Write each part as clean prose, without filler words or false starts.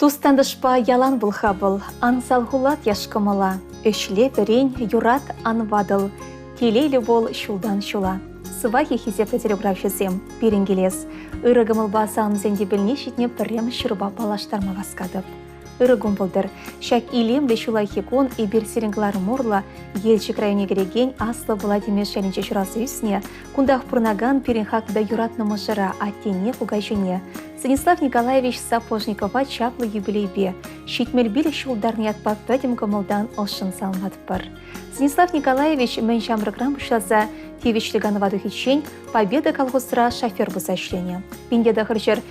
Тус-тантӑшпа ялан пул хапӑл, ан салхулат яш кӑмӑла. Ӗҫле, вӗрен, юрат, ан ватӑл. Телейлӗ пул ҫултан ҫула. Сывах-и, хисеплӗ телеграфҫӑсем, пирӗн килес. Ырӑ кӑмӑлпа саламсен тӗпелне ҫитнӗ пӗрремӗш ҫырупа паллаштарма васкатӑп. Ырӑ кун пултӑр. Ҫак илемлӗ ҫуллахи кун эпир сирӗн кӑларӑм урлӑ Елчӗк районне кӗрекен Аслӑ Владимир шелӗнче ҫуралса ӳснӗ, кунтах пурӑнакан пирӗн хаклӑ та юратнӑ мӑшӑра, аттене, кукаҫине, Станислав Николаевич Сапожникова чаплӑ юбилейпе 75 ҫултарнӑ ятпа пӗтӗм кӑмӑлтан ӑшшӑн саламлатпӑр. Станислав Николаевич мӗн ҫамрӑкран пуҫласа тивӗҫлӗ канӑва тухиччен Победа колхозра шофер пулса ӗҫленӗ. 1970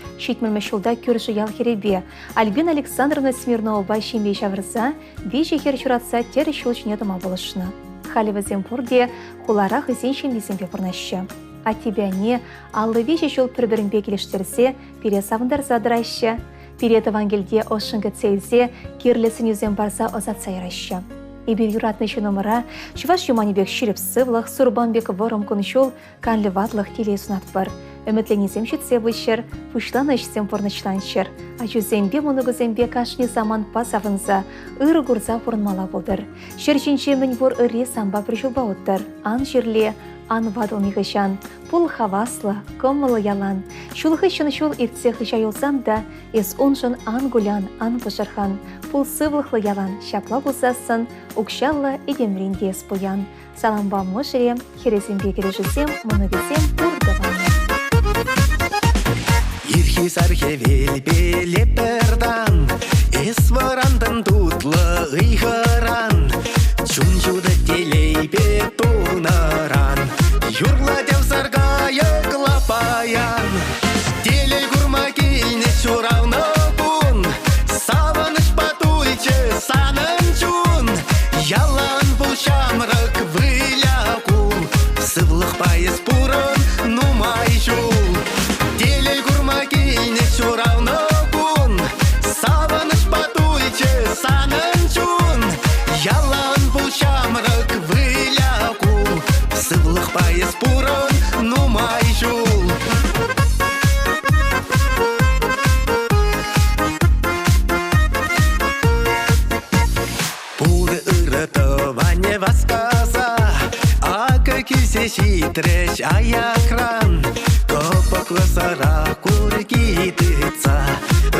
ҫулта кӳршӗ ял хӗрӗпе Альбина Александровна Смирновӑпа ҫемье ҫавӑрса виҫӗ хӗр ҫуратса тӗрӗс ҫул ҫине тӑма пулӑшнӑ. Халӗ вӗсем пурте хулара хӑйсен ҫемйисемпе пурӑнаҫҫӗ. Аттепе анне 53 ҫул пӗр-пӗринпе килӗштерсе пире савӑнтарса тӑраҫҫӗ. Пире тӑван килте ӑшшӑн кӗтсе илсе кирлӗ сӗнӳсем парса ӑсатса яраҫҫӗ. Эпир юратнӑ ҫыннӑмӑра чӑваш юманӗ пек ҫирӗп сывлӑх, сурпан пек вӑрӑм кун-ҫул, канлӗ ватлӑх телей сунатпӑр. Ӗмӗтленисем ҫитсе пыччӑр, пуҫланӑ ӗҫсем пурнӑҫланччӑр. Ачусемпе, мӑнукусемпе кашни самантпа савӑнса, ырӑ курса пурӑнмалла пултӑр. Ҫӗр ҫинче мӗн пур ырри санпа пӗр ҫулпа уттӑр. Ан чирле, ан ватӑл нихӑҫан. Пул хаваслӑ, кӑмӑллӑ ялан. Ҫул хыҫҫӑн ҫул иртсе хыҫа юлсан та эс уншӑн ан кулян, ан пӑшӑрхан. Пул сывлӑхлӑ ялан, ҫапла пулсассӑн укҫаллӑ этемрен те эс пуян. Салампа мӑшӑрӗ, хӗрӗсемпе кӗрешӳсем, мӑнукӗсем пур тӑванӗ. Ирхи сар хӗвелпеле пӗртан Эс вӑрантӑн тутлӑ ыйхӑран Чун ҫутӑ телейпе тулнӑран Юрлать ав саркайӑк лапаян Телей курма килнӗ ҫуралнӑ кун Савӑнӑҫпа тулчӗ санӑн чун Ялан пул ҫамрӑк, выля кул Сывлӑхпа эс пурӑн нумай ҫул Телей курма килнӗ ҫуралнӑ кун Савӑнӑҫпа тулчӗ санӑн чун Ялан пул ҫамрӑк, выля кул Сывлӑхпа эс пурӑн нумай ҫул Пур ырӑ тӑванӗ васкаса Акӑ килсе ҫитрӗҫ аякран Кӑпӑклӑ сӑра курки тытса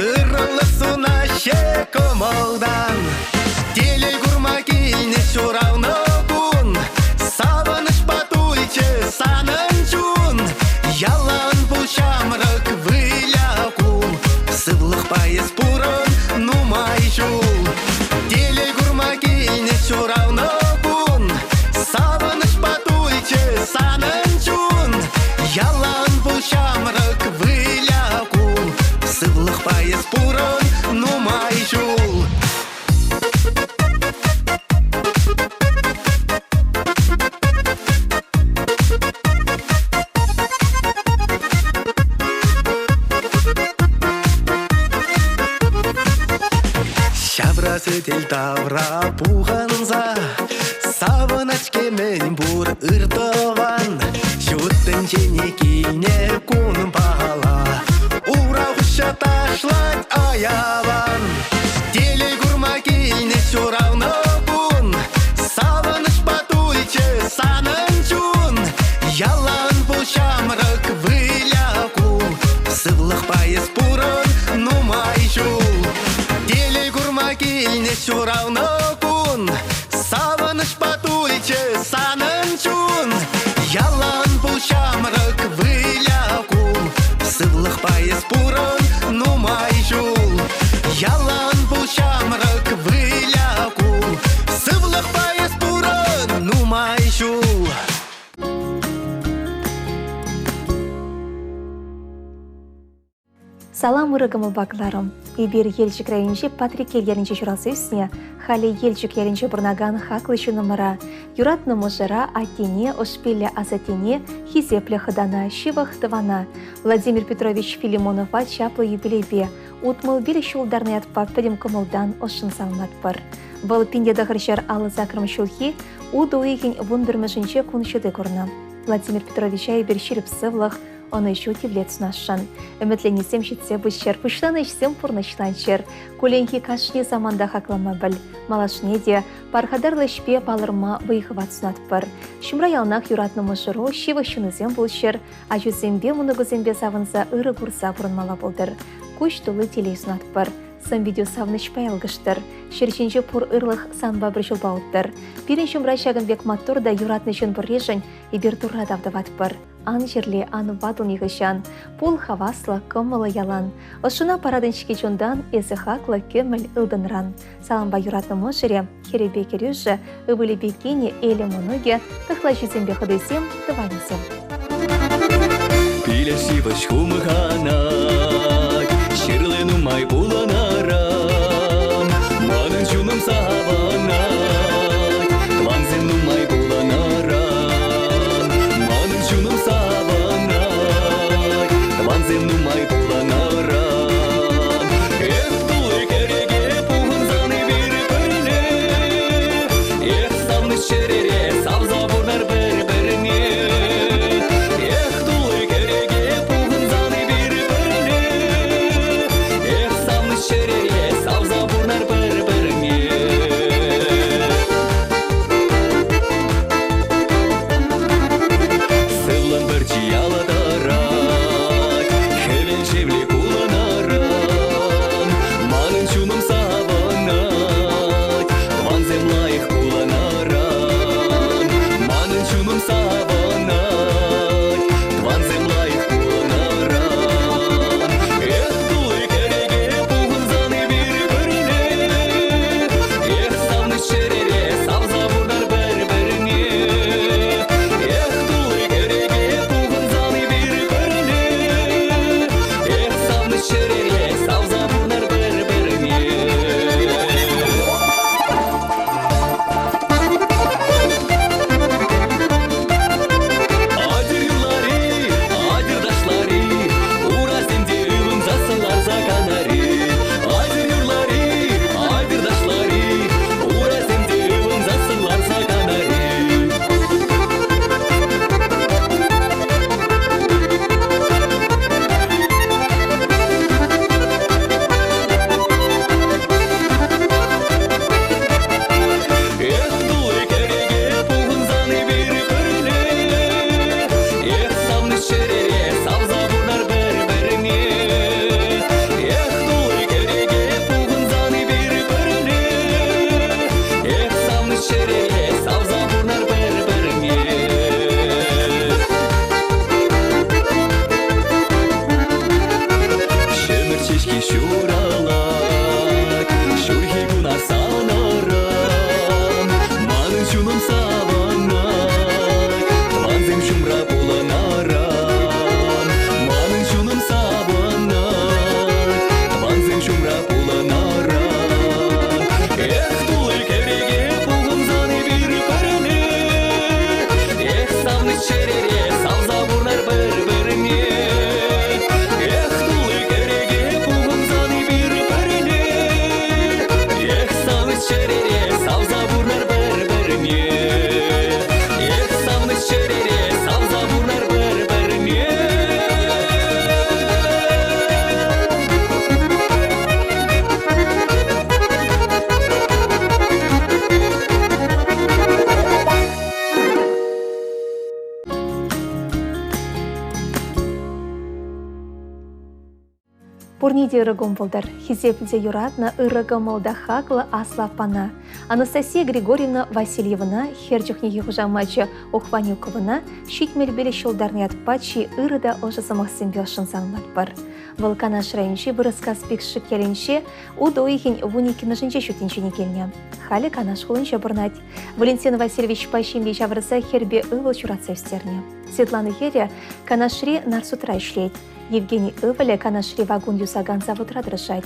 Ырӑлӑх сунаҫҫӗ кӑмӑлтан Телей курма килнӗ ҫуралнӑ кун Савӑнӑҫпа тулчӗ санӑн чун Ялан пул ҫамрӑк, выля кул Сывлӑхпа эс пурӑн нумай ҫул Телей курма килнӗ ҫуралнӑ кун Савӑнӑҫпа тулчӗ санӑн чун Ялан пул ҫамрӑк, выля кул Сывлӑхпа эс пурӑн нумай ҫул Ҫавра сӗтел тавра пухӑнса Савӑнать-ҫке мӗн пур ыр тӑван Ҫут тӗнчене килнӗ кунпала Ура хуҫа ташлать аялан Телей курма килнӗ ҫуралнӑ кун Савӑнӑҫпа тулчӗ санӑн чун Ялан пул ҫамрӑк, выля кул Сывлӑхпа эс пурӑн нумай ҫул Телей курма килнӗ ҫуралнӑ кун Савӑнӑҫпа тулчӗ санӑн чун Ялан пул ҫамрӑк, выля кул Сывлӑхпа эс пурӑн нумай ҫул Ялан пул ҫамрӑк, выля кул Сывлӑхпа эс пурӑн нумай ҫул Салам ырӑ кӑмӑлпа кӑларӑм. Эпир Елчӗк районӗнчи Патриккел ялӗнче ҫуралса ӳснӗ, халӗ Елчӗк ялӗнче пурӑнакан хаклӑ ҫыннӑмӑра, юратнӑ мӑшӑра, аттене, ӑшпиллӗ асаттене, хисеплӗ хӑтана, ҫывӑх тӑвана Владимир Петрович Филимонова чаплӑ юбилейпе 65 ҫул тарнӑ ятпа пӗтӗм кӑмӑлтан ӑшшӑн саламлатпӑр. Вӑл 1958 ҫулхи утӑ уйӑхӗн 11-мӗшӗнче кун ҫути курнӑ. Владимир Петровича эпир ҫирӗп сывлӑх, Ӑнӑҫу тивлет сунасшӑн. Ӗмӗтленнисем ҫитсе пыччӑр, пуҫланӑ ӗҫсем пурнӑҫланччӑр. Кулленхи кашни саманта хаклама пӗл. Малашне те пархатарлӑ ӗҫпе палӑрма вӑй-хӑват сунатпӑр. Ҫумра яланах юратнӑ мӑшӑру, ҫывӑх ҫыннусем пулччӑр, ачусемпе, мӑнукусемпе савӑнса ырӑ курса пурӑнмалла пултӑр. Куҫ тулли телей сунатпӑр. Сӑн-питӳ савӑнӑҫпа ялкӑштӑр. Ҫӗр ҫинче пур ырлӑх санпа пӗр ҫулпа уттӑр. Пирӗн ҫумра ҫакӑн пек маттур та юратнӑ ҫын пурришӗн эпир Турра тав тӑватпӑр. Ан чирле, ан ватӑл нихӑҫан. Пул хаваслӑ, кӑмӑллӑ ялан. Ӑшшуна паратӑн-ҫке чунтан, эсӗ хаклӑ кӗмӗл ылтӑнран. Салампа юратнӑ мӑшӑрӗ, хӗрӗпе кӗрӳшӗ, ывӑлӗпе кинӗ, Эля мӑнукӗ, тӑхлачисемпе хӑтисем, тӑванӗсем. Пилеш йывӑҫ хумханать, ҫырли нумай пулӑнаран, манӑн чунӑм савӑнать, тӑвансем нумай пулӑнаран, манӑн чунӑм савӑнать, тӑвансем нумай пулӑнаран. Эх, тулли кӗреке пухӑнсан эпир пӗрле, эх, савнӑ чӗрере савса пурнар пӗр-пӗрне. Эх, тулли кӗреке пухӑнсан эпир пӗрле, эх, савнӑ чӗрере савса пурнар пӗр-пӗрне. Сывлӑм пӗрчи яла тӑрать, хӗвел шевли кулӑнаран, манӑн чунӑм савӑнать, тӑвансем лайӑх кулӑнаран, манӑн чунӑм савӑнать, тӑвансем лайӑх кулӑнаран. Эх, тулли кӗреке пухӑнсан эпир пӗрле, эх, савнӑ чӗрере савса пурнар пӗр-пӗрне. Эх, тулли кӗреке пухӑнсан эпир пӗрле, эх, савнӑ чӗрере савса пурнар пӗр-пӗрне. Атьӑр юрлар-и, атьӑр ташлар-и, урасем те ывӑнсассӑн ларса канар-и. Атьӑр юрлар-и, атьӑр ташлар-и, урасем те ывӑнсассӑн ларса канар-и. Эх, тулли кӗреке пухӑнсан эпир пӗрле, эх, савнӑ чӗрере савса пурнар пӗр-пӗрне. Эх, тулли кӗреке пухӑнсан эпир пӗрле, эх, савнӑ чӗрере савса пурнар пӗр-пӗрне. Ҫӗмӗрт ҫеҫки ҫуралать, ҫурхи куна санӑран. Манӑн чунӑм савӑнать, тӑвансем ҫумра пулӑнаран. Манӑн чунӑм савӑнать, тӑвансем ҫумра пулӑнаран. Эх, тулли кӗреке пухӑнсан эпир пӗрле, эх, савнӑ чӗрере савса пурнар пӗр-пӗрне. Эх, тулли кӗреке пухӑнсан эпир пӗрле, эх, савнӑ чӗрере савса пурнар пӗр-пӗрне. Эх, савнӑ чӗрере савса пурнар пӗр-пӗрне. Пурне те ырӑ кун пултӑр. Хисеплӗ те юратнӑ, ырӑ кӑмӑл та хаклӑ аслӑ аппана. Анастасия Григорьевна Васильевӑна хӗр чухнехи хушамачӗ Ухванюковӑна 75 ҫултарнӑ ятпа чи ырӑ та ӑшӑ сӑмахсемпе ӑшшӑн саламлатпӑр. Вӑл Канаш районӗнчи Вырӑскас Пикшик ялӗнче утӑ уйӑхӗн 12-мӗшӗнче ҫут тӗнчене килнӗ. Халӗ Канаш хулинче пурӑнать. Валентина Васильевичпа ҫемье ҫавӑрса хӗрпе ывӑл ҫуратса ӳстернӗ. Светлана хӗрӗ Канашри нарсудра ӗҫлет. Евгений ывӑлӗ Канашри вакун юсакан заводра тӑрӑшать.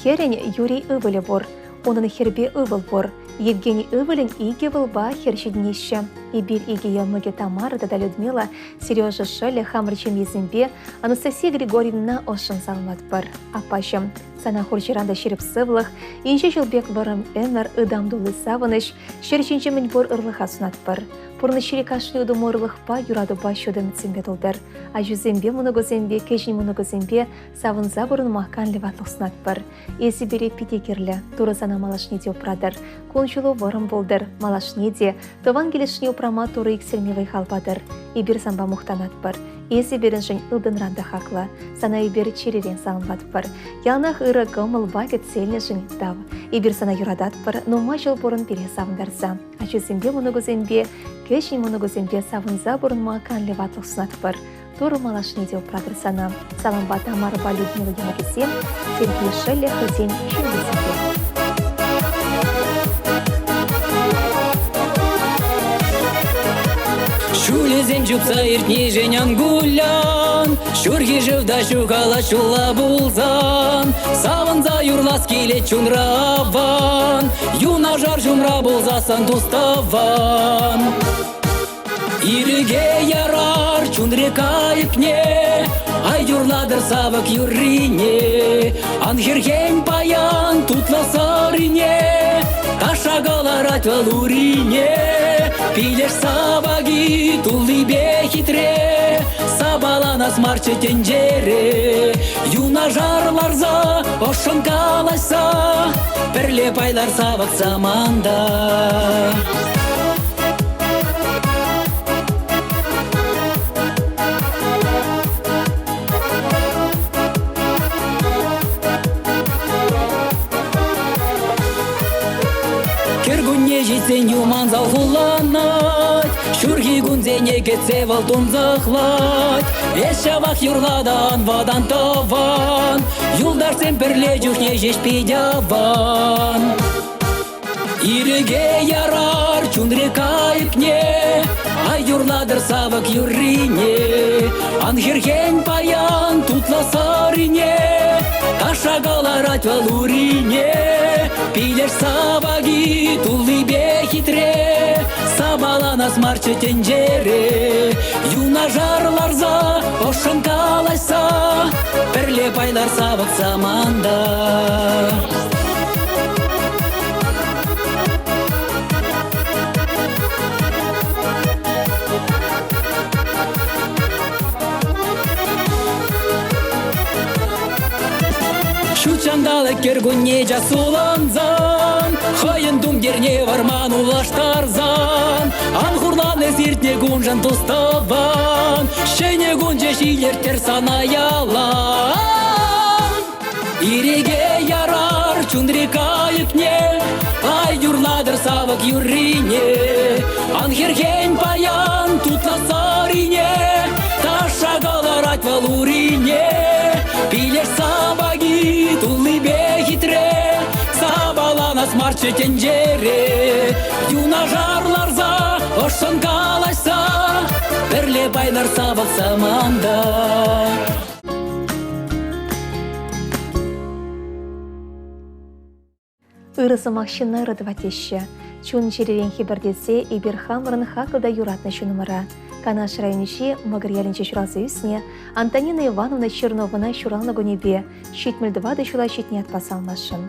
Хӗрӗн Юрий ывӑлӗ пур. Унӑн хӗрпе ывӑл пур. Евгений ывӑлӗн икӗ ывӑлпа хӗр ҫитӗнеҫҫӗ. Эпир икӗ йӑмӑкӗ Тамара тата Людмила, Сережа шӑллӗ хамӑр ҫемьесемпе Анастасия Григорьевнӑна ӑшшӑн саламлатпӑр. Аппаҫӑм, сана хурҫӑран та ҫирӗп сывлӑх, инҫе ҫул пек вӑрӑм ӗмӗр, ытам тулли савӑнӑҫ, ҫӗр ҫинче мӗнпур ырлӑха сунатпӑр. Пурнӑҫри кашни утӑм ырлӑхпа, юратупа ҫутӑ ӗмӗтсемпе тултӑр. Ачусемпе, мӑнукусемпе, кӗҫӗн мӑнукусемпе савӑнса пурӑнма канлӗ ватлӑх сунатпӑр. Эсӗ пире питӗ кирлӗ. Турӑ сана малашне те упратӑр. Кун-ҫулу вӑрӑм пултӑр. Малашне те тӑван килӗшне упрама Турӑ иксӗлми вӑй-хал патӑр. Эпир санпа мухтанатпӑр. Эсӗ пирӗншӗн ылтӑнран та хаклӑ. Сана эпир чӗререн саламлатпӑр. Яланах ырӑ кӑмӑлпа кӗтсе илнӗшӗн тав. Эпир сана юрататпӑр, нумай ҫул пурӑн пире савӑнтарса. Ачусемпе мӑнукусемпе, кӗҫӗн мӑнукусемпе савӑнса пурӑнма канлӗ ватлӑх сунатпӑр. Турӑ малашне те упратӑр сана. Салампа Тамарӑпа Людмила йӑмӑкӗсем, Сергей шӑллӗ хӑйсен ҫемйисемпе. Ҫулӗсем чупса иртнишӗн ан кулян, Ҫурхи шыв та ҫухалать ҫулла пулсан, Савӑнса юрлас килет чунра аван, Юнашар ҫумра пулсассӑн тус-тӑван. Ирӗке ярар чунри кайӑкне, Ай юрлатӑр савӑк юррине. Ан хӗрхен паян тутлӑ сӑрине, Таша кӑларать вӑл урине. Пилеш сапаки туллипе хитре, Сапаланас марччӗ тӗнчере. Юнашар ларса, ӑшшӑн калаҫса, Пӗрле пайлар савӑк саманта. Кӗркунне ҫитсен юман салхулланать, Ҫурхи кунсене кӗтсе вӑл тунсӑхлать. Эс ҫавах юрлатан вӑтан тӑван, Юлташсем пӗрле чухне ҫеҫ пит аван. Ирӗке ярар чунри кайӑкне, Ай юрлатӑр савӑк юррине. Ан хӗрхен паян тутлӑ сӑрине, Таша кӑларать вӑл урине. Пилеш сапаки туллипе хитре, Сапаланас марччӗ тӗнчере. Юнашар ларса, ӑшшӑн калаҫса, Пӗрле пайлар савӑк саманта. Ҫут ҫанталӑк кӗркунне час сулӑнсан, хӑйӗн тумтирне вӑрман улӑштарсан, ан хурлан эс иртнӗ куншӑн тус-тӑван, ҫӗнӗ кун ҫеҫ илӗрттӗр сана ялан. Ирӗке ярар чунри кайӑкне, Ай юрлатӑр савӑк юррине. Ан хӗрхен паян тутлӑ сӑрине, Таша кӑларать вӑл урине. Пилеш сапаки туллипе хитре, Сапаланас марччӗ тӗнчере. Юнашар ларса, ӑшшӑн калаҫса, Пӗрле пайлар савӑк саманта. Ырӑ сӑмах ҫынна ырӑ тӑвать теҫҫӗ. Чун-чӗререн хӗпӗртесе эпир хамӑрӑн хаклӑ та юратнӑ ҫыннӑмӑра, Канаш районӗнчи Мӑкӑр ялӗнче ҫуралса ӳснӗ Антонина Ивановна Черновӑна ҫуралнӑ кунӗпе 74 ҫула ҫитнӗ ятпа саламласшӑн.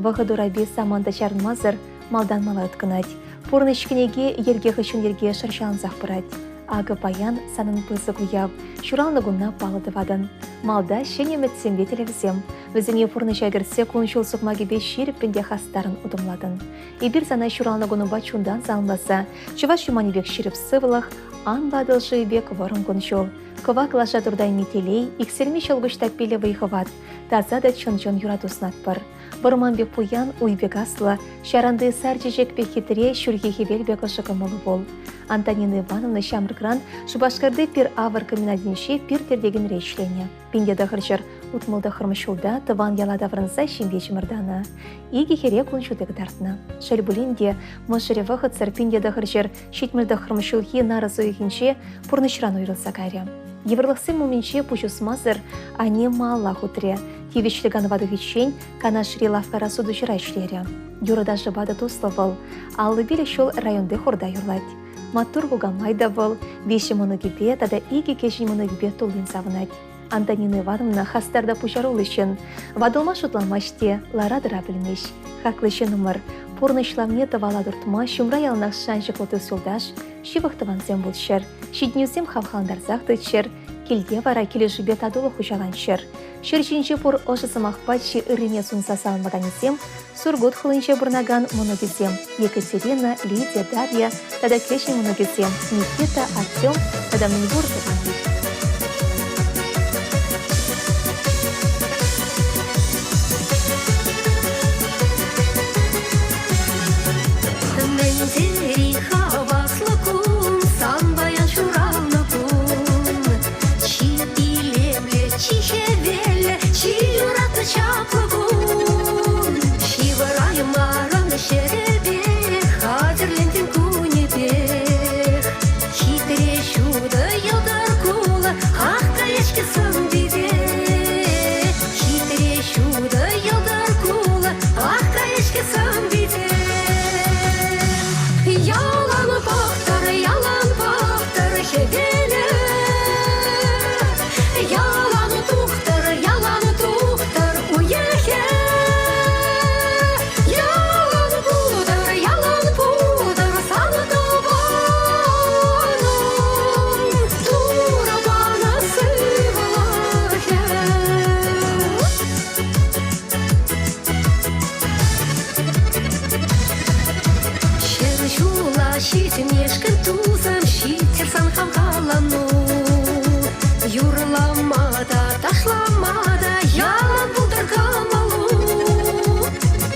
Вӑхӑт урапи саманта чарӑнмасӑр малтан мала ыткӑнать. Пурнӑҫ кӗнеки йӗрке хыҫҫӑн йӗрке шӑрҫалансах пырать. Акӑ паян санӑн пысӑк уяв, ҫуралнӑ кунна паллӑ тӑватӑн. Малта ҫӗнӗ ӗмӗтсемпе тӗллевсем. Вӗсене пурнӑҫа кӗртсе кун-ҫул сукмакӗпе ҫирӗппӗн те хастаррӑн утӑмлатӑн. Эпир сана ҫуралнӑ кунупа чунтан саламласа чӑваш юманӗ пек ҫирӗп сывлӑх, анлӑ Атӑл шывӗ пек вӑрӑм кун-ҫул, кӑвак лаша туртайми телей, иксӗлми ҫӑлкуҫ таппиллӗ вӑй-хӑват, таса та чӑн-чӑн юрату сунатпӑр. Вӑрман пек пуян, уй пек аслӑ, ҫаранти сар чечек пек хитре, ҫурхи хӗвел пек ӑшӑ кӑмӑллӑ пул. Антонина Ивановна ҫамрӑкран Шупашкарти пир-авӑр комбинатӗнче пир тӗртекенре ӗҫленӗ. 1969 ҫулта тӑван яла таврӑнса ҫемье чӑмӑртанӑ. Икӗ хӗре кун ҫути кӑтартнӑ. Шел пулин те, мӑшӑрӗ вӑхӑтсӑр 1979 ҫулхи нарӑс уйӑхӗнче пурнӑҫран уйрӑлса кайрӗ. Йывӑрлӑхсем умӗнче пуҫ усмасӑр анне малалла хутрӗ. Тивӗҫлӗ канӑва тухиччен Канашри лавккара сутуҫӑра ӗҫлерӗ. Юрӑ-ташӑпа та туслӑ вӑл. 55 ҫул районти хорта юрлать. Маттур кукамай та вӑл, виҫӗ мӑнукӗпе тата икӗ кӗҫӗн мӑнукӗпе туллин савӑнать. Антонина Ивановна хастар та пуҫаруллӑ ҫын. Ватӑлма шутламасть те, лара-тӑра пӗлмест. Хаклӑ ҫыннӑмӑр, пурнӑҫ лавне тӑвала туртма ҫумра яланах шанчӑклӑ тус-юлташ, ҫывӑх тӑвансем пулччӑр, ҫитӗнӳсем хавхалантарсах тӑччӑр, килте вара килӗшӳпе татулӑх хуҫаланччӑр. Ҫӗр ҫинче пур ӑшӑ сӑмахпа чи ыррине сунса саламлаканӗсем Сургут хулинче пурӑнакан мӑнукӗсем Екатерина, Лидия, Дарья тата кӗҫӗн мӑнукӗсем Никита, Артем тата мӗнпур тӑван. Мӗн тери хаваслӑ кун, сан паян ҫуралнӑ кун. Чи илемлӗ, чи хӗвеллӗ, чи юратнӑ чаплӑ кун. Ҫывӑраймарӑн ҫӗрӗпех, хатӗрлентӗн кунӗпех. Хитре ҫутӑ йӑлтӑр кулӑ, ах каять-ҫке сӑн-пите. Хитре ҫутӑ йӑлтӑр кулӑ, ах каять-ҫке сӑн-пите. Ялан пӑхтӑр, ялан пӑхтӑр хӗвелӗ. Ялан тухтӑр, ялан тухтӑр уйӑхӗ. Ялан пултӑр, ялан пултӑр сан тӑванӑм. Турӑ панӑ сывлӑхӗ. Ҫӗр ҫула ҫитмешкӗн тусӑм ҫиттӗр сан хавхалану. Юрлама та, ташлама та ялан пултӑр кӑмӑлу.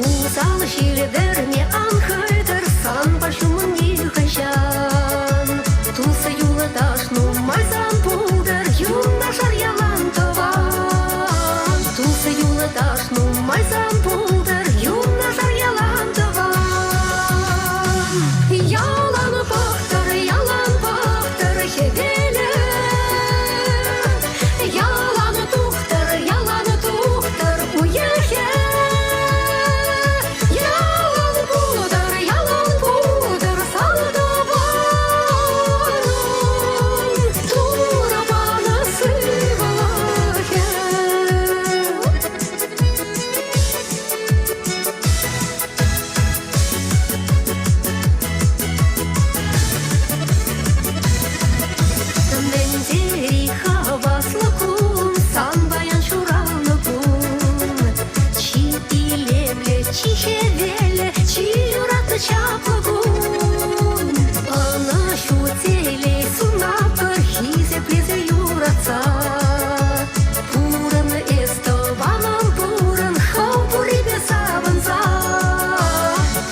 Усал ҫил-вӗрме ан хӑйтӑр санпа ҫумӑн нихӑҫан. Тус юлташ нумай сан пултӑр, юнашар ялан тӑван. Тус юлташ нумай сан пултӑр, юнашар ялан тӑван. Ялан пӑхтӑр, ялан пӑхтӑр хӗвелӗ. Ялан тухтӑр, ялан тухтӑр уйӑхӗ. Ялан пултӑр, ялан пултӑр сан тӑванӑм. Турӑ панӑ сывлӑхӗ. Мӗн тери хаваслӑ кун, сан паян ҫуралнӑ кун. Чи илемлӗ, чи хӗвеллӗ, чи юратнӑ чаплӑ кун. Ӑнӑҫу, телей сунатпӑр хисеплесе юратса. Пурӑн эс, тӑванӑм, пурӑн, хӑв пуррипе савӑнса.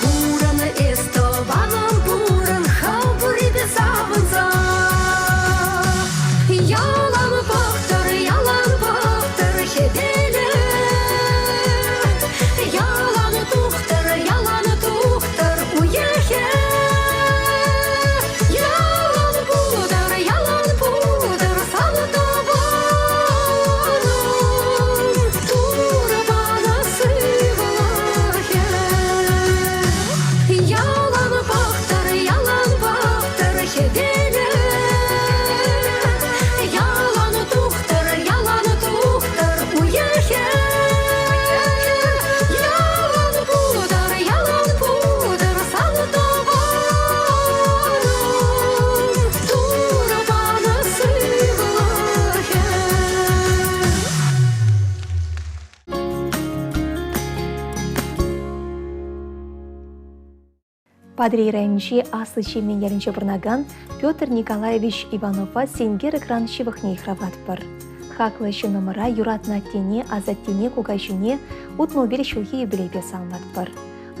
Пурӑн эс, тӑванӑм, пурӑн, хӑв пуррипе савӑнса. Ялан пӑхтӑр, ялан пӑхтӑр хӗвелӗ. Ялан тухтӑр, ялан тухтӑр уйӑхӗ. Ялан пултӑр, ялан пултӑр сан тӑванӑм. Турӑ панӑ сывлӑхӗ. Ялан пӑхтӑр, ялан пӑхтӑр хӗвелӗ. Ялан тухтӑр, ялан тухтӑр уйӑхӗ. Ялан пултӑр, ялан пултӑр сан тӑванӑм. Турӑ панӑ сывлӑхӗ. Патӑрьел районӗнчи Аслӑ Чемен ялӗнче пурӑнакан Петр Николаевич Иванова сенкер экран ҫывӑхне йыхравлатпӑр. Хаклӑ ҫыннӑмӑра, юратнӑ аттене, асаттене, кукаҫине 65 ҫулхи юбилейпе саламлатпӑр.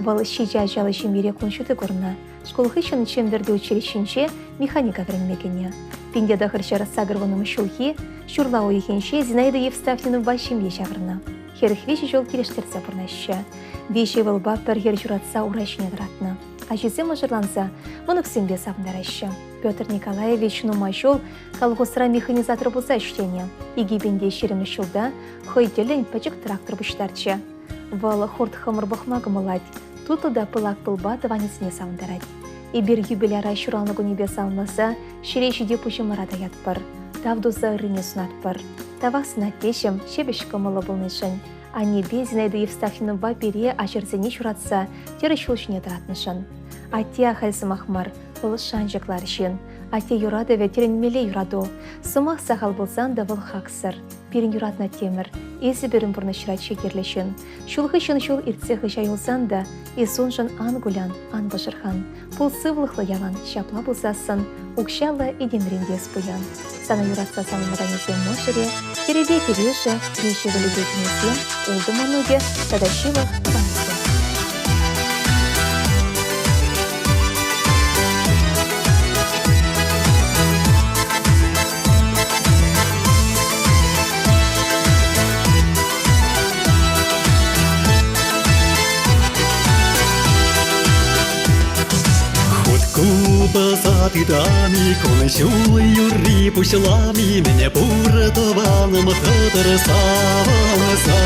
Вӑл ҫичӗ ачаллӑ ҫемьере кун ҫути курнӑ. Шкул хыҫҫӑн Чӗмпӗрти училищинче механика вӗренме кӗнӗ. 1980 ҫулхи ҫурла уйӑхӗнче Зинаида Евстафьевнӑпа ҫемье ҫавӑрнӑ. 43 ҫул килӗштерсе пурӑнаҫҫӗ. Виҫӗ ывӑлпа пӗр хӗр ҫуратса ура ҫине тӑратнӑ. Ачисем мӑшӑрланса мӑнуксемпе савӑнтараҫҫӗ. Петр Николаевич нумай ҫул колхозра механизатор пулса ӗҫленӗ. 2020 ҫулта хӑй тӗллӗн пӗчӗк трактор пуҫтарчӗ. Вӑл хурт-хӑмӑр пӑхма кӑмӑллать, тутлӑ та пылак пылпа тӑванӗсене савӑнтарать. Эпир юбиляра ҫуралнӑ кунӗпе саламласа ҫӗре ҫити пуҫӑмӑра таятпӑр, тав туса ыррине сунатпӑр. Тавах сана, аттеҫӗм, ҫепӗҫ кӑмӑллӑ пулнишӗн. Аннепе Зинаида Евстафьевнӑпа пире ачӑрсене ҫуратса тӗрӗс ҫул ҫине тӑратнӑшӑн. Атте ахаль сӑмах мар, вӑл шанчӑклӑ арҫын. Атте юратӑвӗ тӗлӗнмелле юрату. Сӑмах сахал пулсан та вӑл хаксӑр. Пирӗн юратнӑ аттемӗр, эсӗ пирӗн пурнӑҫра чи кирлӗ ҫын. Ҫул хыҫҫӑн ҫул иртсе хыҫа юлсан та эс уншӑн ан кулян, ан пӑшӑрхан. Пул сывлӑхлӑ ялан, ҫапла пулсассӑн укҫаллӑ этемрен те эс пуян. Сана юратса савӑнаканӗсем мӑшӑрӗ, хӗрӗпе кӗрешӗ, виҫӗ ывӑлӗпе кинӗсем, ултӑ мӑнукӗ тата ҫывӑх тӑванӗсем. Хут купӑса тытами, кун-ҫул юрри пуҫлами, мӗне пур тӑванӑм тӑтӑр савӑнса.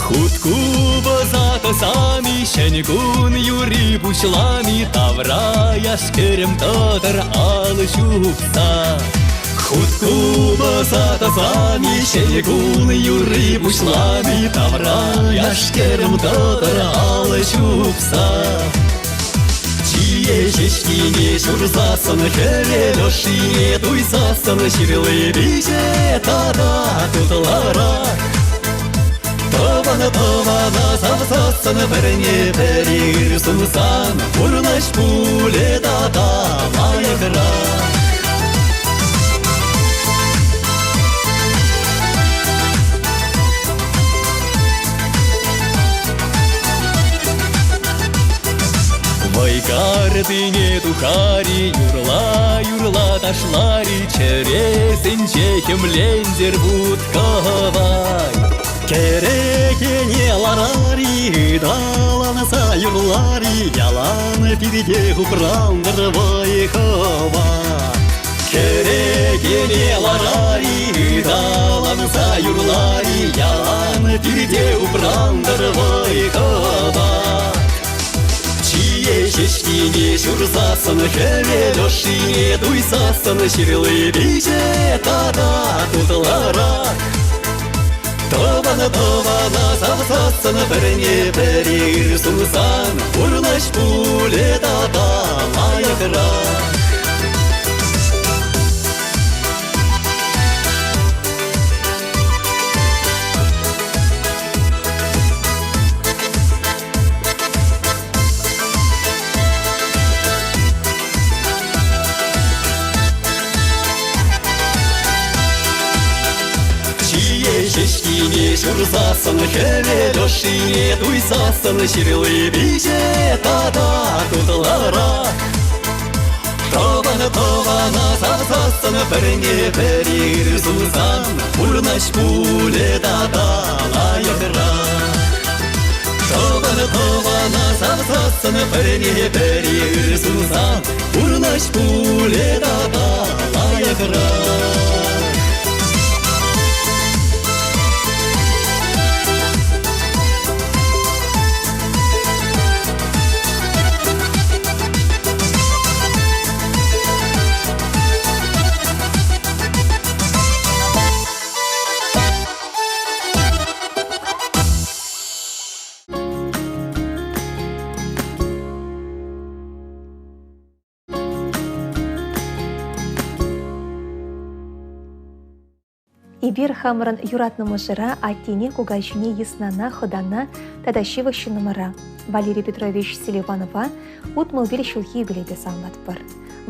Хут купӑса тӑсами, ҫӗн кун юрри пуҫлами, тавра яш-кӗрӗм тӑтӑр алӑ ҫупса. Хут купӑса тӑсами, ҫӗн кун юрри пуҫлами, тавра яш-кӗрӗм тӑтӑр алӑ ҫупса. Чие ҫеҫкине ҫурсассӑн, хӗвел ӑшшине туйсассӑн ҫырли пиҫе тата тутлӑрах. Тӑван тӑвана савсассӑн пӗрне пӗри ыр сунсан пурнӑҫ пулӗ тата лайӑхрах. Вӑйкартине тухари, юрла-юрла ташлари, чӗресенче хӗмлентӗр вут-кӑвай. Кӗрекене ларари, ыталанса юрлари, ялан пирте упрантӑр вӑй-хӑват. Кӗрекене ларари, ыталанса юрлари, ялан пирте упрантӑр вӑй-хӑват. Чие ҫеҫкине ҫурсассӑн, хӗвел ӑшшине туйсассӑн ҫырли пиҫе тата тутлӑрах. Тӑван тӑвана савсассӑн, пӗрне пӗри ыр сунсан, пурнӑҫ пулӗ тата лайӑхрах. Чие ҫеҫкине ҫурсассӑн, хӗвел ӑшшине туйсассӑн ҫырли пиҫе тата тутлӑрах. Тӑван тӑвана савсассӑн, пӗрне пӗри ыр сунсан, пурнӑҫ пулӗ тата лайӑхрах. Тӑван тӑвана савсассӑн, пӗрне пӗри ыр сунсан, пурнӑҫ пулӗ тата лайӑхрах. Эпир хамӑрӑн юратнӑ мӑшӑра, аттене, кукаҫине, йыснана, хӑтана тата ҫывӑх ҫыннӑмӑра, Валерий Петрович Селиванова, 65 ҫулхи юбилейпе саламлатпӑр.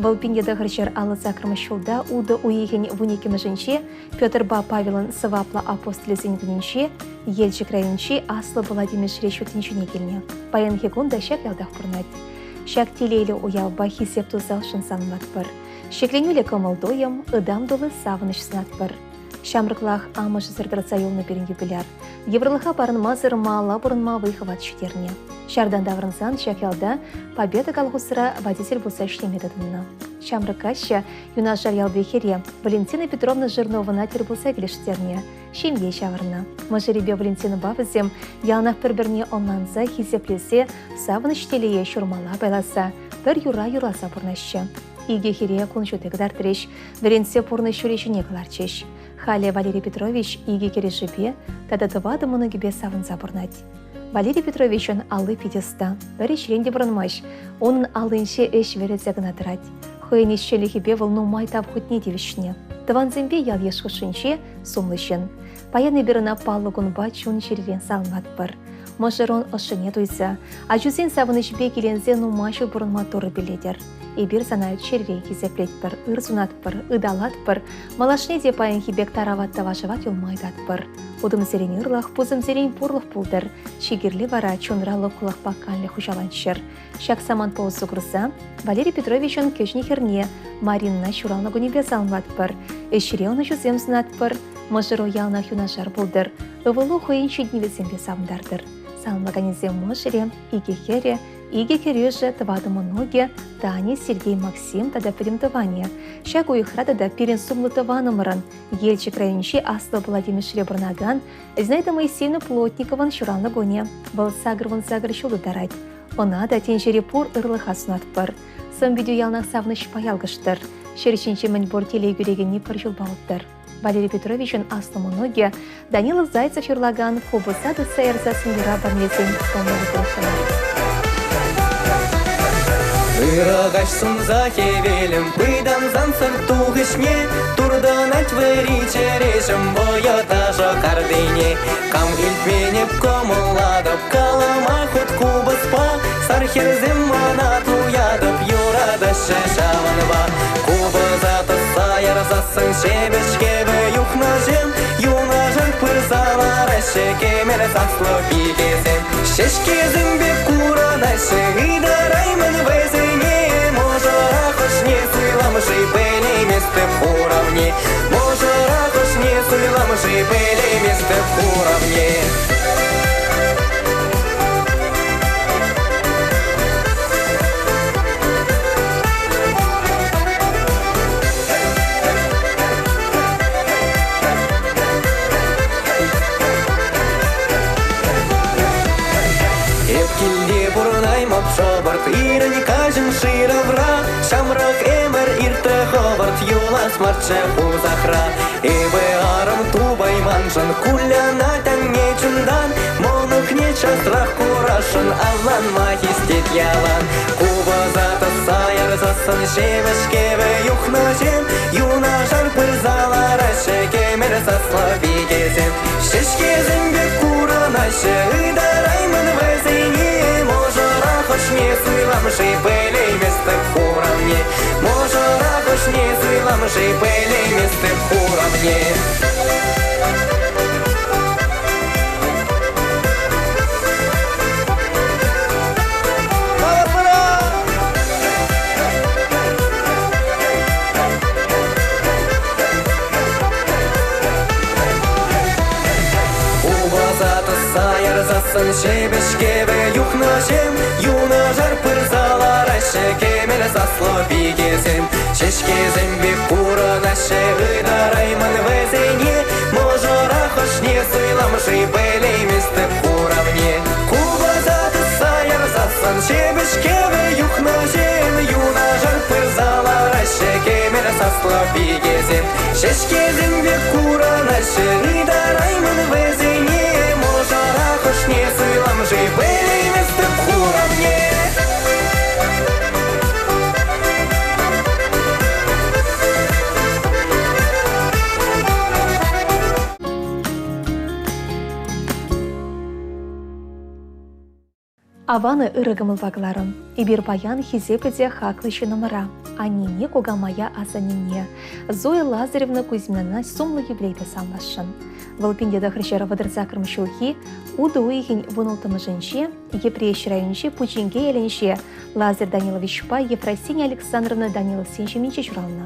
Вӑл 1958 ҫулта утӑ уйӑхӗн вуниккӗмӗшӗнче Петрпа Павелӑн сӑваплӑ апостолӗсен кунӗнче Елчӗк районӗнчи Аслӑ Пӑла Тимешре ҫут тӗнчене килнӗ. Паянхи кун та ҫак ялтах пурӑнать. Ҫак телейлӗ уявпа хисеп туса ӑшшӑн саламлатпӑр. Ҫӗкленӳллӗ кӑмӑл-туйӑм, ытам тулли савӑнӑҫ сунатпӑр. Ҫамрӑклах амӑшӗсӗр тӑрса юлнӑ пирӗн юбиляр. Йывӑрлӑха парӑнмасӑр малалла пурӑнма вӑй-хӑват ҫитернӗ. Ҫартан таврӑнсан ҫак ялта Победа колхозра водитель пулса ӗҫлеме тытӑннӑ. Ҫамрӑк каччӑ юнашар ялти хӗре Валентина Петровна Жирновӑна тӗл пулса килӗштернӗ, ҫемье ҫавӑрнӑ. Мӑшӑрӗпе Валентинӑпа вӗсем яланах пӗр-пӗрне ӑнланса, хисеплесе, савӑнӑҫ телее ҫурмалла пайласа, пӗр юрра юрласа пурӑнаҫҫӗ. Икӗ хӗре кун ҫути кӑтартрӗҫ, вӗрентсе пурнӑҫ ҫулӗ ҫине кӑларчӗҫ. Халӗ Валерий Петрович икӗ кӗрешӳпе тата тӑватӑ мӑнукӗпе савӑнса пурӑнать. Валерий Петровичӑн алли питӗ ӑста, пӗр ӗҫрен те пӑрӑнмасть. Унӑн аллинче ӗҫ вӗресе кӑна тӑрать. Хӑйӗн ӗҫченлӗхӗпе вӑл нумай тав хутне тивӗҫнӗ. Тӑвансемпе ял-йыш хушшинче сумлӑ ҫын. Паян эпир ӑна паллӑ кунпа чун-чӗререн саламлатпӑр. Мӑшӑрун ӑшшине туйса, ачусен савӑнӑҫӗпе киленсе нумай ҫул пурӑнма Турӑ пиллетӗр. Эпир сана чӗререн хисеплетпӗр, ыр сунатпӑр, ыталатпӑр, малашне те паянхи пек тарават та вашават юлма ыйтатпӑр. Утӑмсерен ырлӑх, пусӑмсерен пурлӑх пултӑр. Чи кирли вара чунра лӑпкӑлӑхпа канлӗх хуҫаланччӑр. Ҫак самантпа усӑ курса Валерий Петровичӑн кӗҫӗн хӗрне Маринӑна ҫуралнӑ кунӗпе саламлатпӑр, ӗҫре ӑнӑҫусем сунатпӑр, мӑшӑру яланах юнашар пултӑр, ывӑлу хӑйӗн ҫитӗнӗвӗсемпе савӑнтартӑр. Саламлаканӗсем мӑшӑрӗ, икӗ хӗрӗ, икӗ кӗрӳшӗ, тӑватӑ мӑнукӗ, Таня, Сергей, Максим тата пӗтӗм тӑванӗ. Ҫак уйӑхра тата пирӗн сумлӑ тӑванӑмӑрӑн, Елчӗк районӗнчи Аслӑ Пӑла Тимешре пурӑнакан Зинаида Моисеевна Плотникован ҫуралнӑ кунӗ. Вӑл 88 ҫул тытарать. Ӑна та тӗнчери пур ырлӑха сунатпӑр. Сӑн-питӳ яланах савӑнӑҫпа ялкӑштӑр. Ҫӗр ҫинче мӗнпур телей кӳрекенни пӗр ҫулпа уттӑр. Валерий Петровичӑн аслӑ мӑнукӗ Данила Зайцев юрлакан купӑса тытса ярса сӑнюра парнесен кӑмӑлӗ пулӑшнӑ. Ырӑ каҫ сунса хӗвелӗм пытансан сӑрт тухӑҫне туртӑнать вӗри чӗреҫӗм вӑйӑ ташӑ картине. Кам илтмен эп кӑмӑллатӑп калама хут купӑспа сар хӗрсем мана туятӑп юратаҫҫӗ ҫавӑнпа. Купӑса тӑсса ярсассӑн ҫепӗҫ кӗвӗ юхнӑҫем юнашар пырса лараҫҫӗ кӗмӗл саслӑ пикесем. Ҫеҫкесем пек курӑнаҫҫӗ ытараймӑн вӗсене мӑшӑра хӑшне суйламши пӗлейместӗп хуравне. Мӑшӑра хӑшне суйламши пӗлейместӗп хуравне. Эп килте пурӑнаймӑп шӑпӑрт, ирӗн каҫӑн шыравра. Ҫамрӑк ӗмӗр иртрӗ хӑвӑрт, юлас марччӗ хусахра. Эпӗ арӑм тупайманшӑн кулянать анне чунтан. Мӑнукне часрах курасшӑн авланма хистет ялан. Купӑса тӑсса ярсассӑн ҫепӗҫ кӗвӗ юхнӑҫем юнашар пырса лараҫҫӗ кӗмӗл саслӑ пикесем. Ҫеҫкесем пек курӑнаҫҫӗ, ытараймӑн вӗсене. Мӑшӑра хӑшне суйламши пӗлейместӗп хуравне. Мӑшӑра хӑшне суйламши пӗлейместӗп хуравне. Купӑса тӑсса ярсассӑн ҫепӗҫ кӗвӗ юхнӑҫем юнашар пырса лараҫҫӗ кӗмӗл саслӑ пикесем. Ҫеҫкесем пек курӑнаҫҫӗ ытараймӑн вӗсене мӑшӑра хӑшне суйламши пӗлейместӗп хуравне. Купӑса тӑсса ярсассӑн ҫепӗҫ кӗвӗ юхнӑҫем юнашар пырса лараҫҫӗ кӗмӗл саслӑ пикесем. Ҫеҫкесем пек курӑнаҫҫӗ ытараймӑн вӗсене мӑшӑра хӑшне суйламши пӗлейместӗп хуравне. Аван ырӑ кӑмӑлпа кӑларӑм. Эпир паян хисеплӗ те хаклӑ ҫыннӑмӑра, аннене, кукамая, асаннене, Зоя Лазаревна Кузьминана сумлӑ юбилейпе саламласшӑн. Вӑл 1938 ҫулхи утӑ уйӑхӗн вунулттӑмӗшӗнче Йӗпреҫ районӗнчи Пучинке ялӗнче Лазарь Даниловичпа Ефросиния Александровна Даниловсен ҫемйинче ҫуралнӑ.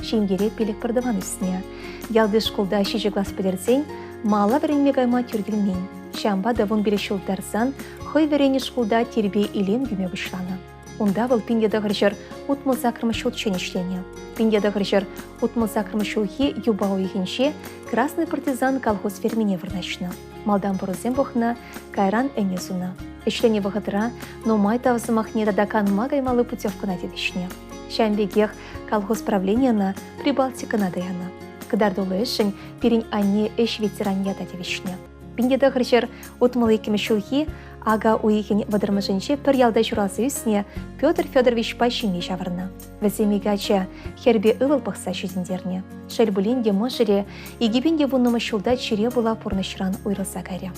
Ҫемьере пилӗк пӗртӑван ӳснӗ. Ялти шкулта ҫичӗ класс пӗтерсен мала вӗренме кайма тӳр килмен. Ҫавӑнпа та 15 ҫул тӑрсан хӑй вӗреннӗ шкулта тирпей-илем кӳме пуҫланӑ. Унта вӑл 1968 ҫулччен ӗҫленӗ. 1968 ҫулхи юпа уйӑхӗнче Красный партизан колхоз фермине вырнаҫнӑ. Малтан пӑрусем пӑхнӑ, кайран ӗне сунӑ. Ӗҫленӗ вӑхӑтра нумай тав сӑмахне тата канма каймалли путевкӑна тивӗҫнӗ. Ҫавӑн пекех колхоз правлени ӑна Прибалтикӑна та янӑ. Кӑтартуллӑ ӗҫшӗн пирӗн анне ӗҫ ветеранӗ ята тивӗҫнӗ. 1962 ҫулхи ака уйӑхӗн вӑтӑрмӗшӗнче пӗр ялта ҫуралса ӳснӗ Петр Федоровичпа ҫемье ҫавӑрнӑ. Вӗсем икӗ ача, хӗрпе ывӑл пӑхса ҫитӗнтернӗ. Шел пулин те мӑшӑрӗ 2010 ҫулта чире пула пурнӑҫран уйрӑлса кайрӗ.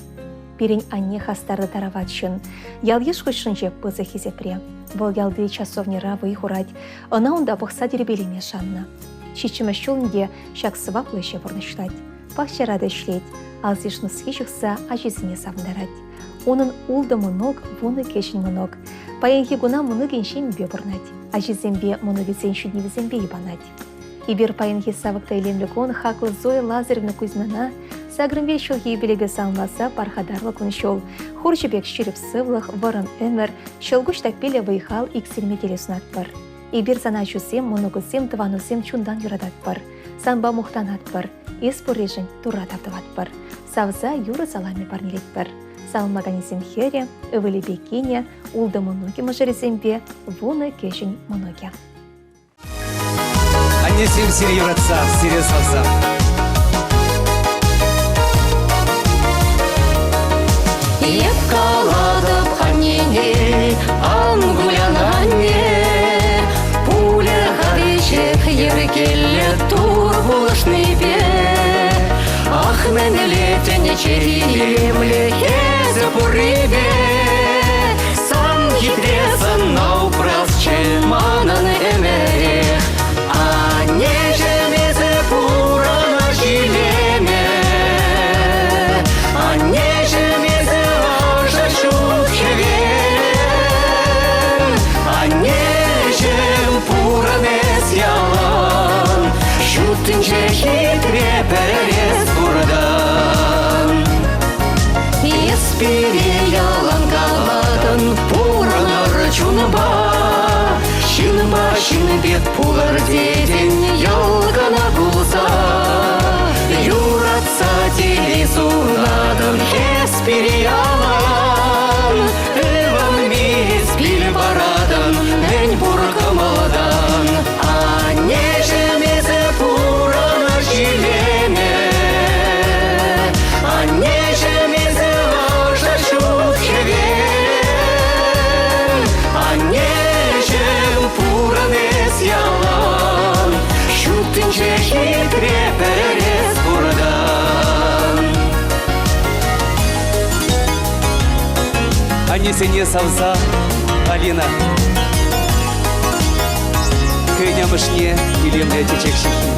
Пирӗн анне хастарлӑ тарават ҫын. Ял-йыш хушшинче пысӑк хисепре. Вӑл ялти часовньӑра вӑй хурать, ӑна унта пӑхса тирпейлеме шаннӑ. Ҫиччӗмӗш ҫул ӗнтӗ ҫак сӑваплӑ ӗҫе пурнӑҫлать. Пахчара та ӗҫлет, алсиш-нуски ҫыхса ачисене савӑнтарать. Унӑн ултӑ мӑнук, вунӑ кӗҫӗн мӑнук. Паянхи куна мӑнукӗн ҫемйипе пурӑнать, ачисемпе мӑнукӗсен ҫитӗнӗвӗсемпе йӑпанать. Эпир паянхи савӑк та илемлӗ кун хаклӑ Зоя Лазаревна Кузьмина сакӑрӑн ҫулхи юбилейпе саламласа пархатарлӑ кун-ҫул, хурҫӑ пек ҫирӗп сывлӑх, вӑрӑм ӗмӗр, ҫӑлкуҫ таппиллӗ вӑй-хал иксӗлми телей сунатпӑр. Эпир сана ачусем, мӑнукусем, тӑванусем чунтан юрататпӑр. Санпа мухтанатпӑр, эс пурришӗн Турра тав тӑватпӑр. Савса юрӑ саламӗ парнелетпӗр. Саламлаканӗсем хӗрӗ, ывӑлӗпе кинӗ, ултӑ мӑнукӗ мӑшӑрӗсемпе вунӑ кӗҫӗн мӑнукӗ. Аннесем сире юратса, сире савса. Эп калатӑп аннене, ан кулян анне, пулӗ-ха веҫех йӗркеллӗ Тур пулӑшнипе. Ах, мӗнле тӗнче илемлӗ эсӗ пуррипе, сан хитре сӑнна упрасчӗ манӑн ӗмӗрех. Аннеҫӗм, эсӗ пурӑнӑҫ илемӗ, Аннеҫӗм, эсӗ ӑшӑ ҫут хӗвел. Аннеҫӗм, пурӑн эс ялан, Ҫут тӗнче хитре пӗр эс пуртан. Эс пире ялан калатӑн, пурӑнӑр чунпа, Ҫынпа ҫын пек пулӑр тетӗн, йӑл кӑна пулса. Юратса телей сунатӑн, эс пире ялан, Ывӑнми эс пил паратӑн мӗн пур кӑмӑлтан. Аннеҫӗм, эсӗ пурӑнӑҫ илемӗ, Аннеҫӗм, эсӗ ӑшӑ ҫут хӗвел. Аннеҫӗм, пурӑн эс ялан, Ҫут тӗнче хитре пӗр эс пуртан. Аннесене савса Алина хӑйӗн амӑшне илемлӗ чечек ҫыххи.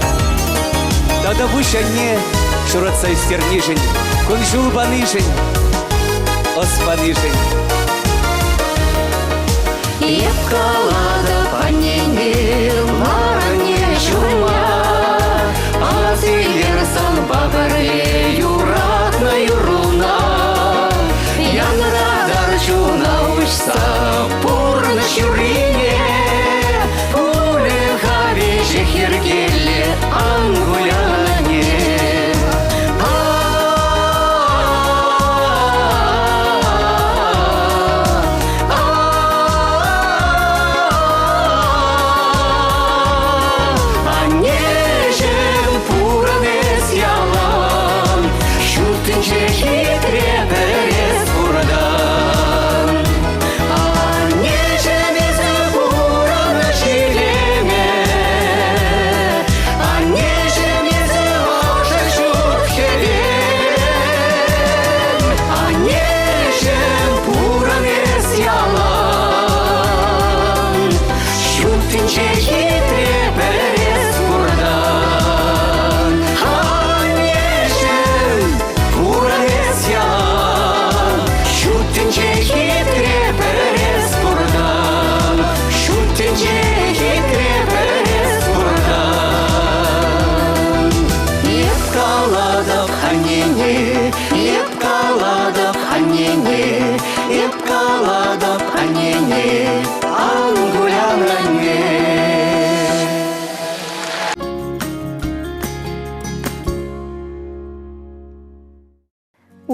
Тата пуҫ анне ҫуратса ӳстернишӗн, кун-ҫул панишӗн, ӑс панишӗн. Эп калатӑп аннене, лар анне ҫумма, Ас илер санпа пӗрле юратнӑ юрруна. Янратар чуна уҫса пурнӑҫ юррине, Пулӗ-ха веҫех йӗркеллӗ, ан кулян анне.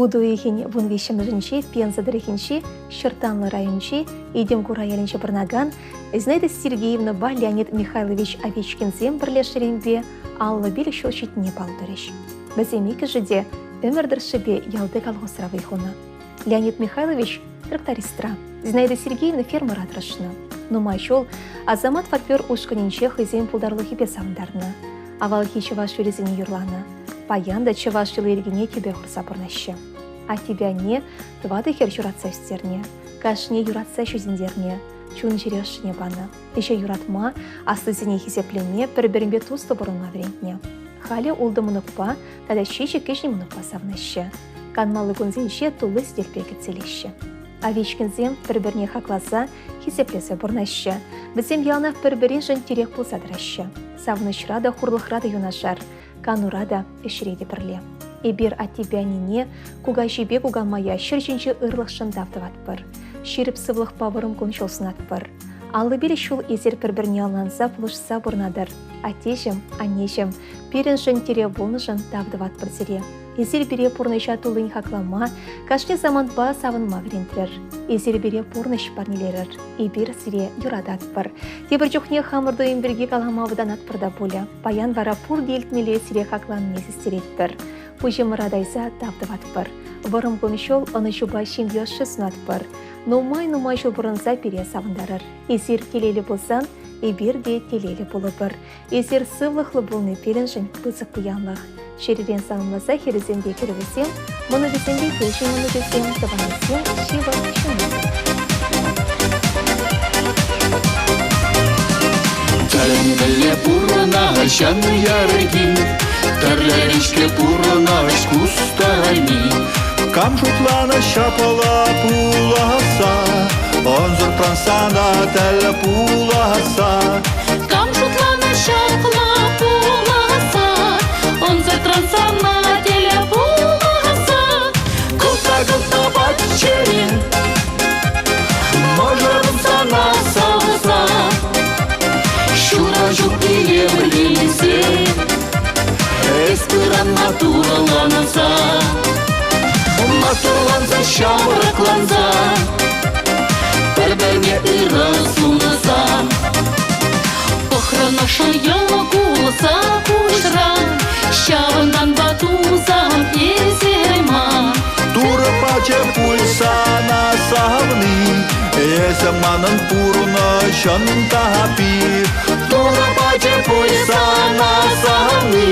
Утӑ уйӑхӗн 13-мӗшӗнче Пенза тӑрӑхӗнчи Ҫӑрттанлӑ районӗнчи Итӗм-Кура ялӗнче пурӑнакан Зинаида Сергеевнӑпа Леонид Михайлович Овечкинсем пӗрлешнӗренпе 55 ҫул ҫитнине паллӑ турӗҫ. Вӗсем иккӗшӗ те ӗмӗр тӑршшӗпе ялти колхозра вӑй хунӑ. Леонид Михайлович трактористра, Зинаида Сергеевна фермӑра тӑрӑшнӑ. Нумай ҫул Асамат фольклор ушкӑнӗнче хӑйсен пултарулӑхӗпе савӑнтарнӑ. Авалхи чӑваш юррисене юрланӑ. Паян та чӑваш йӑли-йӗркине тӗпе хурса пурӑнаҫҫӗ. Аттепе анне тӑватӑ хӗр ҫуратса ӳстернӗ. Кашни юратса ҫитӗнтернӗ, чун-чӗре ӑшшине панӑ. Ӗҫе юратма, аслисене хисеплеме, пӗр-пӗринпе туслӑ пурӑнма вӗрентнӗ. Халӗ ултӑ мӑнукпа тата ҫичӗ кӗҫӗн мӑнукпа савӑнаҫҫӗ. Канмалли кунсенче тулли сӗтелпе кӗтсе илеҫҫӗ. Овечкинсем пӗр-пӗрне хакласа, хисеплесе пурӑнаҫҫӗ. Вӗсем яланах пӗр-пӗриншӗн тӗрек пулса тӑраҫҫӗ. Савӑнӑҫра та, хурлӑхра та юнашар, канура та, ӗҫре те пӗрле. Эпир аттепе аннене, кукаҫипе кукамая ҫӗр ҫинчи ырлӑхшӑн тав тӑватпӑр. Ҫирӗп сывлӑхпа вӑрӑм кун-ҫул сунатпӑр. Аллипе ҫул эсир пӗр-пӗрне ӑнланса пулӑшса пурӑнатӑр. Аттеҫӗм, аннеҫӗм, пирӗншӗн тӗрев пулнӑшӑн тав тӑватпӑр сире. Эсир пире пурнӑҫа туллин хаклама, кашни самантпа савӑнма вӗрентрӗр. Эсир пире пурнӑҫ парнелерӗр. Эпир сире юрататпӑр. Тепӗр чухне хамӑр туйӑм пирки калама вӑтанатпӑр та пулӗ. Паян вара пурте илтмелле сире хакланине систеретпӗр. Пуҫӑмӑра тайса тав тӑватпӑр. Вӑрӑм кун-ҫул ӑнӑҫупа ҫемье ӑшши сунатпӑр. Нумай-нумай ҫул пурӑнса пире савӑнтарӑр. Эсир телейлӗ пулсан, эпир те телейлӗ пулӑпӑр. Эсир сывлӑхлӑ пулни пирӗншӗн пысӑк пуянлӑх. Чӗререн саламласа хӗрӗсемпе кӗрӗвӗсем, мӑнукӗсемпе кӗҫӗн мӑнукӗсем, тӑванӗсем, ҫывӑх ҫыннисем. Тӗлӗнмелле пурӑнаҫан ярки, Тӗрлӗрен-ҫке пурӑнаҫ кустарми. Кам шутланӑ ҫапла пуласса, Ӑнсӑртран сана тӗл пуласса. Кам шутланӑ ҫапла пуласса, Ӑнсӑртран сана тӗл пуласса. Кӑлта-кӑлта патчӗре, Мӑшӑрӑм сана савса, Ҫураҫу илемленсе, Эс пыран матурланса, Матурланса, ҫамрӑкланса, Пӗр-пӗрне ырӑ сунса. Пӑхрӑн ӑшӑ йӑл кулса пуҫран, Ҫавӑнтанпа тусам эсир ман. Турӑ пачӗ пуль сана савни, Эсӗ манӑн пурнӑҫӑн тапи. Турӑ пачӗ пуль сана савни,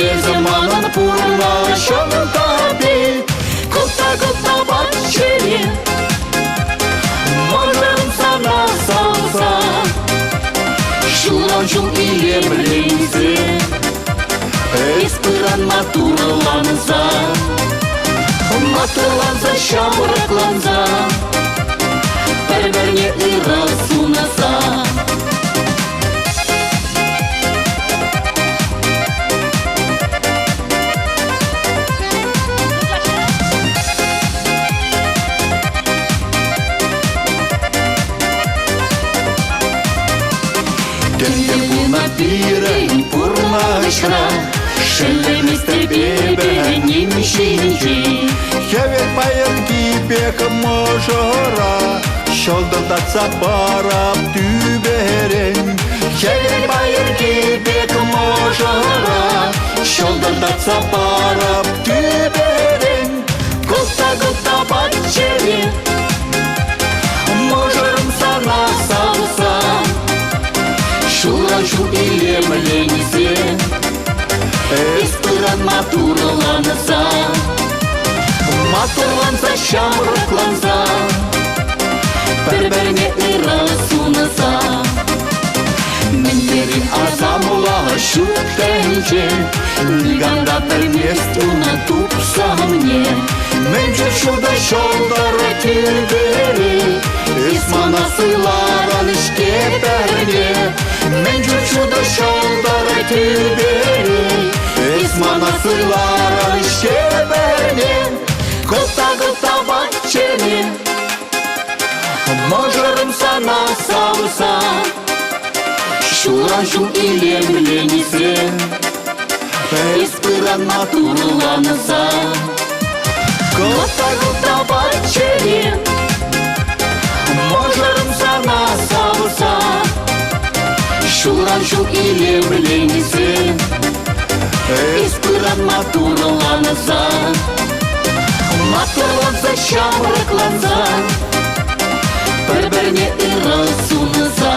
Эсӗ манӑн пурнӑҫӑн тапи. Кӑлта-кӑлта патчӗре, Мӑшӑрӑм сана савса, Ҫулран-ҫул илемленсе, Эс пыран матурланса, Матурланса, ҫамрӑкланса, Пӗр-пӗрне ырӑ сунса. Тӗнче пулнӑ пирӗн пурнӑҫра, Шеллеместӗп эпӗ ним ҫинчен. Хӗвел пайӑрки пек мӑшӑра Ҫӑлтӑртатса парап тӳперен. Хӗвел пайӑрки пек мӑшӑра Ҫӑлтӑртатса парап тӳперен. Кӑлта-кӑлта патчӗре, Мӑшӑрӑм сана савса, Ҫулран-ҫул илемленсе, Эс пыран матурланса, Матурланса, ҫамрӑкланса, Пӗр-пӗрне ырӑ сунса. Мӗн тери асамлӑ ҫут тӗнче, Никам та пӗлмест унӑн тупсӑмне. Мӗншӗн ҫутӑ ҫӑлтӑр тӳпере, Эс мана суйларӑн-ҫке пӗрне. Мӗншӗн ҫутӑ ҫӑлтӑр тӳпере, Эс мана суйларӑн-ҫке пӗрне. Кӑлта-кӑлта патчӗре, Мӑшӑрӑм сана савса, Ҫулран-ҫул илемленсе, Эс пыран матурланса. Кӑлта-кӑлта чӗре, Мӑшӑрӑм сана савса, Ҫулран ҫул илемленсе, Эс пыран матурланса, Матурланса ҫамрӑкланса, Пӗр-пӗрне ырӑ сунса.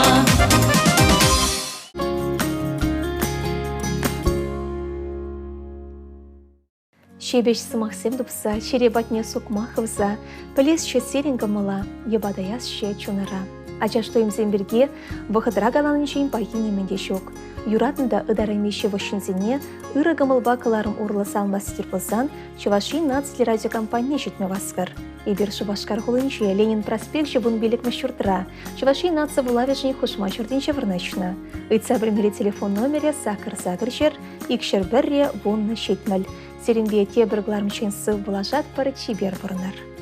Ҫепӗҫ сӑмахсем тупса, чӗре патне сукмак хывса, пӗлесчӗ сирӗн кӑмӑла, йӑпатаясчӗ чунӑра. Ачаш туйӑмсем пирки вӑхӑтра каланинчен пахи нимӗн те ҫук. Юратнӑ та ытарайми ҫывӑх ҫынсене ырӑ кӑмӑлпа кӑларӑм урлӑ салмастир пулсан Чӑваш Ен наци телерадиокомпанине ҫитме васкӑр. Эпир Шупашкар хулинче Ленин проспекчӗ 15-мӗш ҫуртра Чӑваш Ен наци вулавӗшӗн хушма ҫуртӗнче вырнаҫнӑ. Ыйтса пӗлмелли телефон номерӗ 8 8 201 10 70. Сирӗнпе тепӗр кӑларӑмччен сыв пулашатпӑр, чипер пурӑнар.